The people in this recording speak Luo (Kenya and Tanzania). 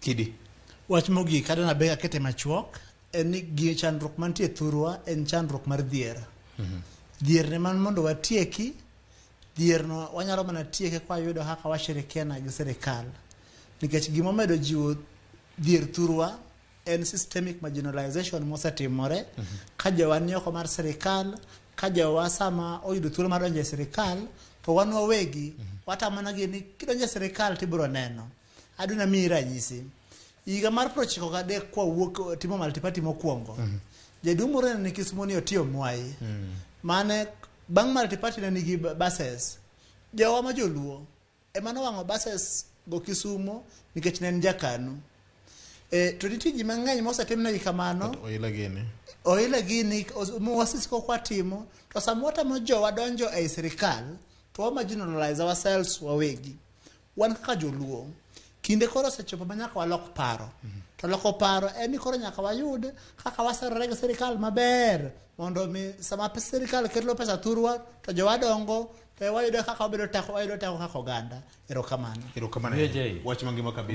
Kidi. Wach mogik adwa be akete machuok en ni gi chandruok mantie thurwa en chandruok mar dhier. Dhier ne man mondo watieki, dhier no wanyalo mana tieke kwa wayudo kaka washirikiana gi sirikal. Nikech gimomedo jiwo dhier thurwa en systemic marginalization mosetimore ka jowa ni oko mar sirikal, ka jowa sama oyudo thuolo mar donjo e sirikal to wan wawegi watamana gi ni kidonjo e sirikal tibiro neno. Adwa miyi ranyisi. Higa mar 93 kwawuok timo multiparty mokwongo, jaduong' moro ne ni Kisumo ni Otiyo Mwai. Mane bang' multiparty ne nigi buses. Jowa ma joluo ema nowang'o buses go Kisumo nikech ne en jakanu. To nitie ji mang'eny mosetimnegi kamano. Oila gini. Oila gini wasisiko kwatimo to sama watamo jowa donjo ei sirikal to wa marginalize ourselves wawegi. Wan kaka joluo kinde koro osechopo ma nyaka walok paro. To loko paro en ni koro nyaka wayud kaka waserore gi sirikal maber mondo mi sama sirikal keto pesa thurwa to jowa dongo to wayudo kaka wabedo teko wayudo teko kaka oganda. Erokamano. Erokamano. VJ. Wach mangima kabisa.